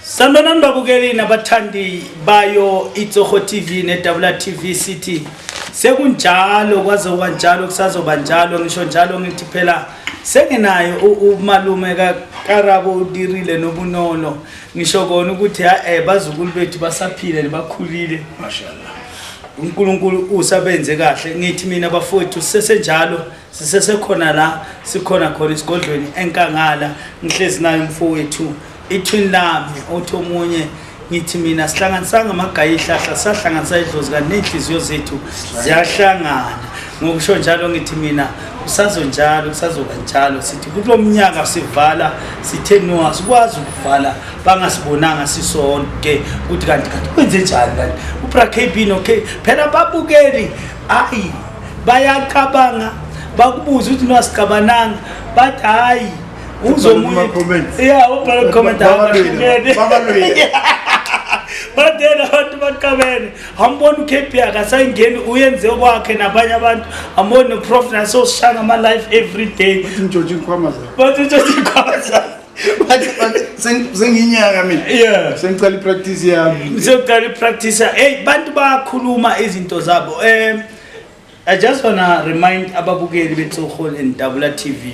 Sanibonani babukeli nabathandi bayo iTsoho TV neDabula TV. Sithi sekunjalo, kwaze kwanjalo, kusazoba njalo. Ngisho njalo ngithi phela sengenayo umalume kaKarabo udirile nobunono. Ngisho kona ukuthi bazukulu bethu basaphile, bakhulile. Mashallah. UNkulunkulu usabenze kahle. Ngithi mina bafowethu, sisesenjalo, sisesekhona la sikhona khona esigodlweni enkangala. Ngihlezi nayo umfowethu, ithwini lami, othi omunye ngithi mina sihlanganisanga amagaya ihlahla, sahlanganisa idlozi, kanti ney'nhliziyo zethu ziyahlangana. Ngokusho njalo ngithi mina kusazonjalo, kusazoba njalo. Sithi kulo mnyaka sivala, sithe no, asikwazi ukuvala bangasibonanga sisonke ukuthi kanti kwenze njani, kanti ubra KB no K. Phela babukeli, ayi, bayacabanga, bakubuza ukuthi no, asicabananga, bathi hayi, uzomunye Kuma-comments. Yeah, ubhala comment. Babalwile, babalwile. Badela abantu baqabene. Ambona uKP akasayingeni, uyenze kwakhe nabanye abantu. Ambona noProf nasosishanga ama live every day. Bathi ngitshotshe iy'khwama zabo. Bathi uthi kwaza. Bathi sengiyinyanga mina. Sengicala i-practice yami. Sekuqala i-practice. Hey, bantu bayakhuluma izinto zabo. I just wanna remind ababukeli beTsoho and Dabula TV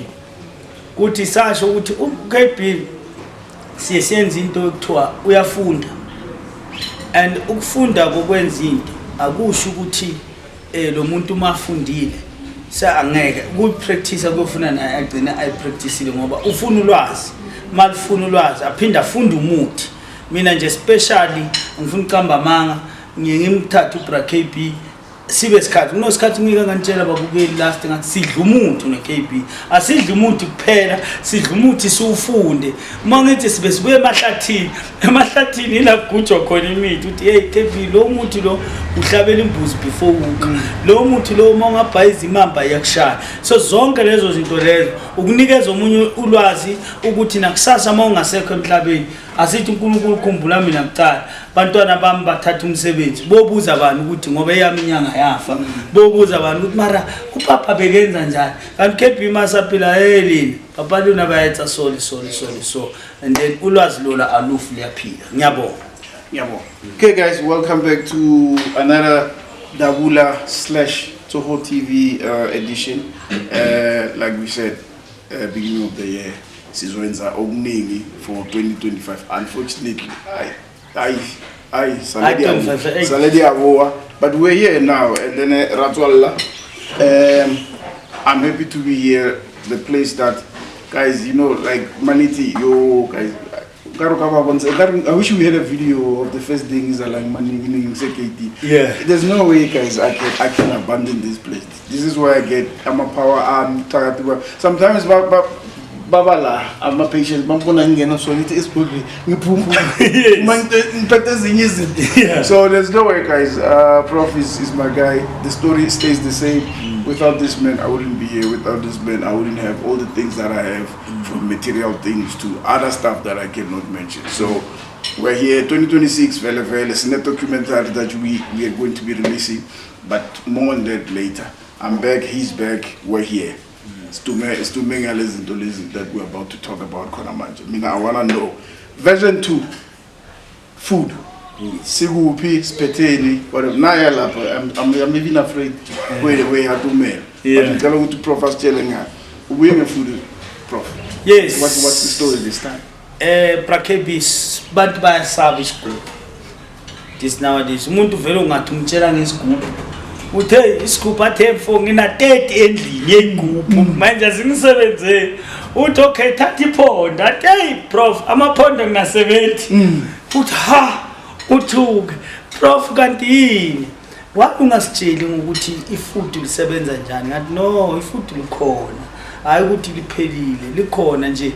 kuthi sasho ukuthi uKB siye senze into ekuthiwa uyafunda, and ukufunda kokwenza into akusho ukuthi lo muntu uma afundile angeke ukupractice, kuyofuna naye agcine ayipracticeile, ngoba ufuna ulwazi. Malifuna ulwazi, aphinde afunde umuthi. Mina nje specially ngifuna ucamba amanga, ngiye ngimthathe ubra KB sibe sikhathi kunosikhathi. Ngike nganitshela babukeli last, ngathi sidla umuthi ne-KB. Asidli umuthi kuphela, sidla umuthi siwufunde. Uma ngithi sibe sibuye emahlathini, emahlathini ila kugujwa khona imithi, uthi hey KB, lo muthi lo uhlabela imbuzi before ukha, lo muthi lo uma ungabhayiza imamba iyakushaya. So zonke lezo zinto lezo ukunikeza omunye ulwazi ukuthi nakusasa uma ungasekho emhlabeni, asithi uNkulunkulu khumbula mina kuqala, bantwana bami bathatha umsebenzi, bobuza bani ukuthi ngoba eyami inyanga yafa, bobuza bani ukuthi mara upapa bekenza njani? Kanti KB masaphila, hey lina papa luna bayetsa soli soli soli. So and then ulwazi lola alufu, liyaphila. Ngiyabonga. Ngiyabonga. Okay guys, welcome back to another Dabula/Tsoho TV edition. Like we said, beginning of the year, sizwenza okuningi for 2025. Unfortunately, I I Ay, 25, eh. saledi yaboa, but we're here now and then Ratwalla. I'm happy to be here. The place that guys, like Maniti, yo guys, Karo ka ba bontsha, I wish we had a video of the first thing is like money in KT. There's no way, guys, I can abandon this place. This is where I get I'm a power arm. Sometimes ba baba la ama patients bambona ngingena, so ngithi esigodlweni ngiphuma uma ngiphethe ezinye izinto. So there's no way, guys. Prof is my guy. The story stays the same. Without this man, I wouldn't be here. Without this man, I wouldn't have all the things that I have, from material things to other stuff that I cannot mention. So we're here 2026 vele vele sine documentary that we are going to be releasing, but more on that later. I'm back, he's back, we're here. Situme ngale zinto lezi that we're about to talk about khona manje. Mina I wanna know version 2 food. Sikuphi, siphetheni, whatever. Naya lapha, I'm even afraid where yatumela. But ngicela ukuthi prof asitshele ngayo. Ubuye ngefood, prof. Yes. What's the story this time? Bra KB, bantu bayasaba isigubhu this nowadays. Umuntu vele ungathi umtshela ngesigubhu, uthe isigubhu, athe mfo ngina 30 endlini yey'gubhu, manje azingisebenzeli. Uthi okay, thatha iphonda, athi hey prof, amaphondo ngina 70. Uthi ha, uthuke prof, kanti yini wabe ungasitsheli ngokuthi ifudu lisebenza njani? Ngathi no, ifudu likhona, hayi ukuthi liphelile, likhona nje.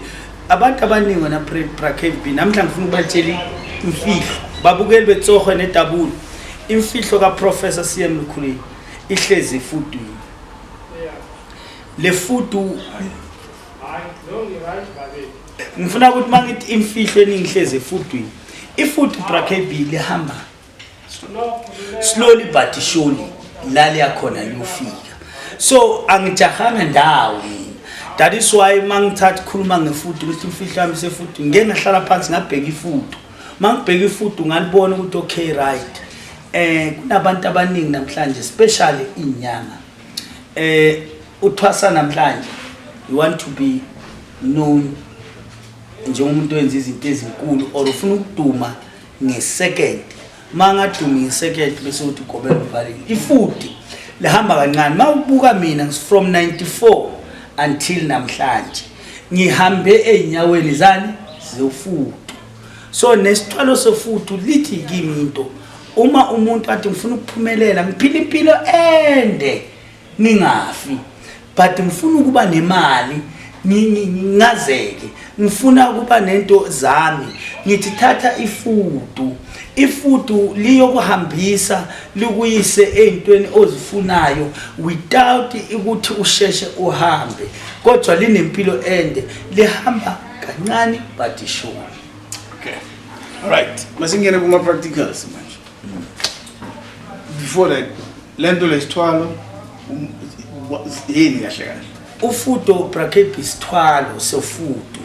Abantu abaningi wena bra KB, namhla ngifuna ukubatshela imfihlo, babukeli betsohwe nedabula, imfihlo kaProfessor CM Lukhuleni ihlezi efudwini le fudu. Ngifuna ukuthi mangithi imfihlo eningi ihlezi efudwini, ifudu, bra KB, lihamba slowly but surely la liyakhona, liyofika. So angijahanga ndawo mina. That is why mangithatha khuluma ngefudu ukuthi imfihlo yami sefudu, ngike ngahlala phansi ngabheka ifudu. Mangibheka ifudu ngalibona ukuthi okay, right, kunabantu abaningi namhlanje, especially inyanga uthwasa namhlanje, you want to be known njengomuntu owenza izinto ezinkulu or ufuna ukuduma ngesecond. Mangadumi ngesecond bese uthi gobela uvalile. Ifudi lihamba kancane. Mawubuka mina from 94 until namhlanje, ngihambe ey'nyaweni zani zefudu. So nesithwalo sefudu lithi kimi into, uma umuntu athi ngifuna ukuphumelela, ngiphila impilo ende, ngingafi, but ngifuna ukuba nemali, ngingazeke, ngifuna ukuba nento zami, ngithi thatha ifudu. Ifudu liyokuhambisa likuyise ey'ntweni ozifunayo without ukuthi usheshe uhambe, kodwa linempilo ende, lihamba kancane but sure. Okay, alright, masingene kuma-practicals manje. Before that, le nto lesithwalo yini kahle kahle? Ufudo, Bra KB, isithwalo sefudu.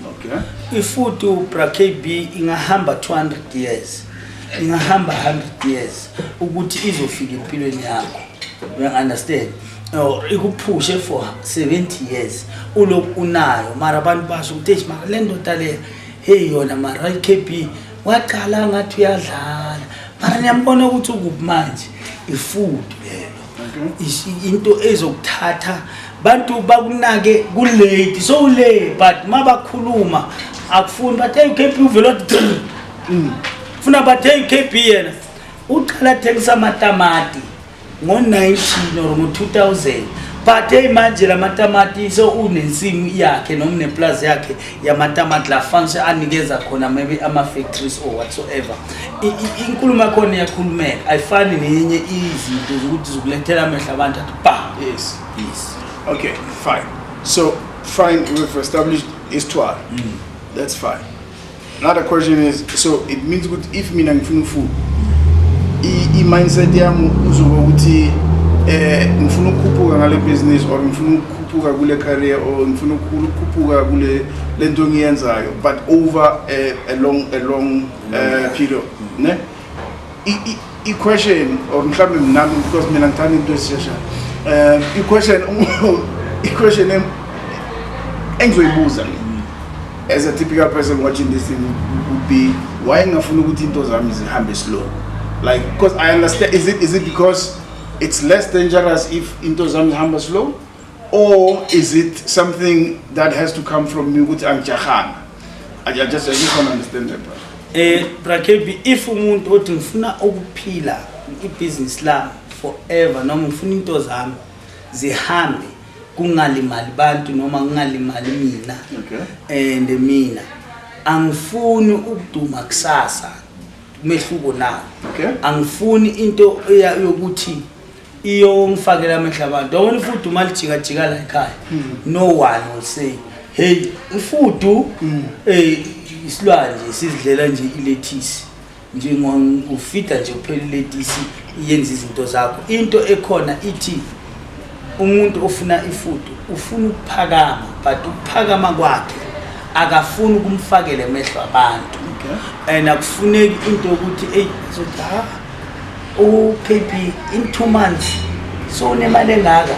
Ifudu, Bra KB, ingahamba 200 years, ingahamba 100 years ukuthi izofika empilweni yakho, you understand, or ikuphushe for 70 years ulokhu unayo. Mara abantu basho ukuthi eish, mara le ndoda le, hey yona, mara i-KB waqala ngathi uyadlala, mara niyambona ukuthi ukuphi manje. Ifudu lelo. Into ezokuthatha bantu bakunake kulate, so late, but mabakhuluma akufuni bathi hey KB uvele wathi funa bathi hey KB yena uqala thengisa amatamati ngo-19 or ngo-2000, but hey manje la matamati so unensimu yakhe noma uneplazi yakhe yamatamati la fanele anikeza khona maybe ama-factories or whatsoever. Inkulumo yakhona iyakhulumeka, ayifani nenye izinto zokuthi zikulethela amehlo abantu athi ba. Yes. Okay, fine. So fine, we've established isithwalo. That's fine. Now the question is, so it means ukuthi if mina ngifuna ufudu, i-mindset yami uzoba ukuthi ngifuna ukukhuphuka ngale business or ngifuna ukukhuphuka kule career or ngifuna ukukhuphuka kule lento engiyenzayo, but over a long period, ne? I-question or mhlawumbe mina, because mina ngithanda into ezisheshayo, i-question engizoyibuza as a typical person watching this thing would be, why ngingafuni ukuthi into zami zihambe slow? Like, because I understand, is it because it's less dangerous if into zami zihamba slow, or is it something that has to come from me ukuthi angijahanga? I just want to understand that part. Bra KB, if umuntu othi ngifuna ukuphila ibhizinisi lami forever noma ngifuna into zami zihambe kungalimali bantu noma kungalimali mina, and mina angifuni ukuduma kusasa, umehluko nawo. Angifuni into yokuthi iyongifakela amehlo abantu. Yabona ifudu uma lijikajika la ekhaya, no one will say hey ifudu, isilwane nje sizidlela nje ilethisi, njengofida nje kuphela, iletisi iyenza izinto zakho. Into ekhona ithi umuntu ofuna ifudu ufuna ukuphakama, but ukuphakama kwakhe akafuni ukumfakela emehlo abantu. And akufuneki into yokuthi eyi sothi ha u-KB in 2 months so unemali engaka,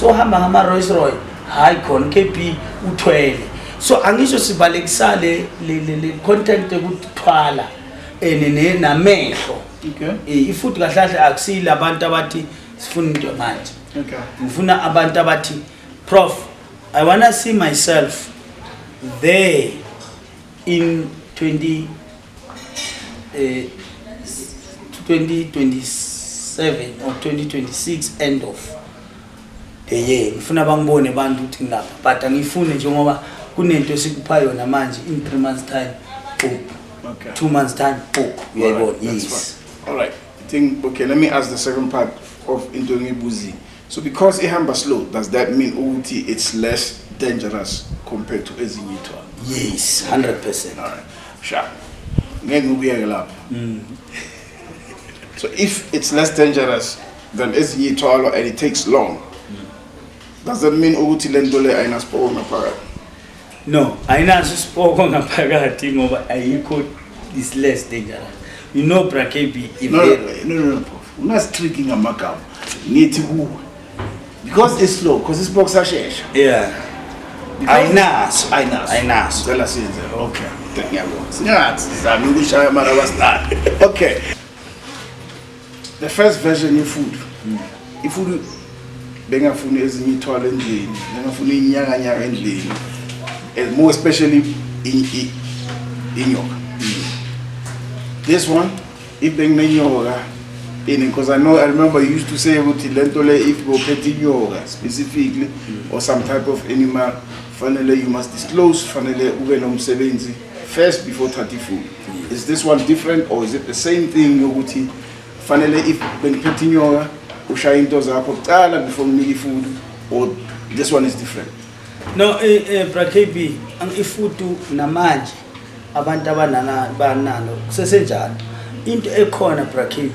so hamba ngama-Rolls Royce. Hayi khona u-KB uthwele, so angisho sibalekisa le content yokuthwala and namehlo. Ifuthi kahle kahle akusile abantu abathi sifuna into manje. Ngifuna abantu abathi, "Prof, I wanna see myself there in 20 2027 or 2026, end of the year, ngifuna bangibone abantu ukuthi ngilapha, but angifuni njengoba kunento esikupha yona manje, in 3 months time, boom, 2 months time, book." Uyayibona? Alright, that's Yes. fine. All right. I think, okay, let me ask the second part of into engiyibuzi. So because ihamba slow, does that mean ukuthi it's less dangerous compared to ezinye ithwalo? Yes, 100%. All right. Sharp. Ngeke ngikuyeke lapho. So if it's less dangerous than ezinye ithwalo and it takes long, does that mean ukuthi le nto le ayinasipoko ngaphakathi? No, ayinaso isipoko ngaphakathi ngoba ayikho. Is less dangerous, bra KB. No, Prof. Ungasitricki ngamagama. Ngithi kuwe. Because it's slow, because ispoki sashesha. Ayinaso. Ayinaso. Ayinaso. Cela siyenze. Okay. Ngiyabonga. Singathi sizame ukushaya mara abasitali. Okay. The first version yefudu. Ifudu bengafuni ezinye ithwalo endlini, bengafuni inyakanyaka endlini. And more especially inyoka. This one, if benginenyoka ini, because I know, I remember you used to say ukuthi lento le, if bophethe inyoka specifically or some type of animal, fanele you must disclose, fanele ube nomsebenzi first before thatha ifudu. Is this one different or is it the same thing yokuthi fanele if bengiphethe inyoka ushaya into zakho kuqala before nginike ifudu, or this one is different? No, bra KB, ifudu namanje abantu abanana banalo kusesenjalo. Into ekhona, bra KB,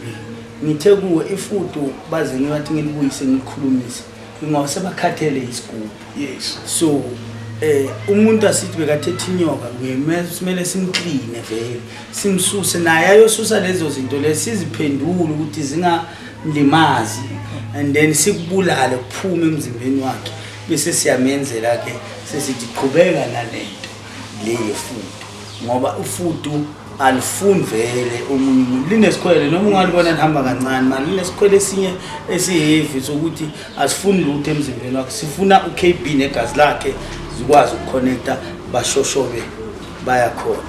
ngithe kuwe ifudu baze ngibathi ngilibuyise ngilikhulumise ngoba sebakhathele isigubhu. So umuntu asithi bekathethe inyoka, kumele simcleane vele, simsuse naye, ayosusa lezo zinto lezi, siziphendule ukuthi zingamlimazi and then sikubulale kuphume emzimbeni wakhe, bese siyamenzela ke sesithi qhubeka nalento le yefudu, ngoba ufudu alifuni vele omunye umuntu. Linesikhwele noma ungalibona lihamba kancane, mali linesikhwele esinye esiheavy sokuthi asifuni lutho emzimbeni wakhe, sifuna u-KB negazi lakhe zikwazi ukuconnecta, bashoshobe bayakhona.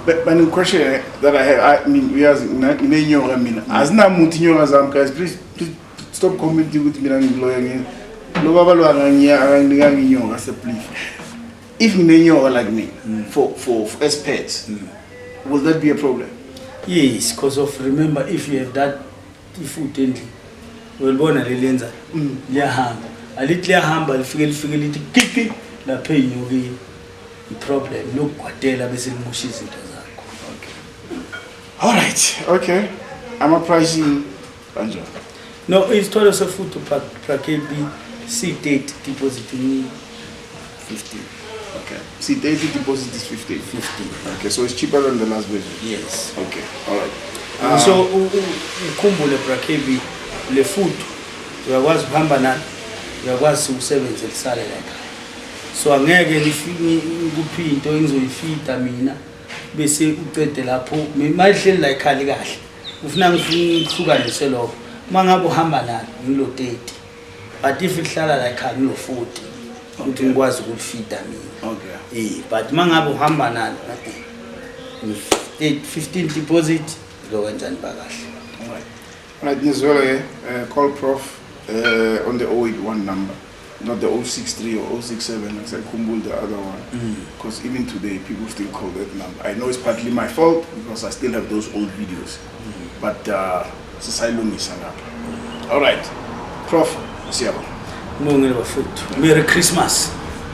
But the question that I have, I mean, uyazi nginenyoka mina. Azinamuthi inyoka zami, guys. Please, please stop commenting ukuthi mina ngiloya nge. Lo baba lo akanginikanga inyoka se, please. If nginenyoka like me for as pets, will that be a problem? Yes, because of, remember, if you have that ifudu endlini, uyalibona leli lenza liyahamba, alithi liyahamba, lifike lithi kiki lapha ey'nyokeni, i-problem lokugwadela bese limosha izinto zakho. All right. Okay. Ama pricing kanjani? No, isithwalo sefudu, bra KB, C30, deposit ni 15. Okay. See, 30, deposit is 15. 15. Okay, so it's cheaper than the last version. Yes. Okay. All right. So ukhumbule, bra KB, le fudu uyakwazi ukuhamba nalo, uyakwazi ukusebenze lisale la ekhaya, so angeke ngikuphe into engizoyifida mina bese ucede lapho. Mayihleli la ekhaya kahle, ufuna ngihlukanise lokho. Uma ngabe uhamba nalo ngilo 30, but if lihlala la ekhaya ngilo 40, ukuthi ngikwazi ukulifida mina. But uma ngabe uhamba nalo, 15 deposit lo kanjani bakahle. All right. All right, nizwele ke, call Prof on the 081 number, not the 063 or 067, as I kumble the other one. Because even today, people still call that number. I know it's partly my fault because I still have those old videos. But sisayilungisa ngapha. All right. Prof, siyabonga. Ngibongele bafethu. Merry Christmas.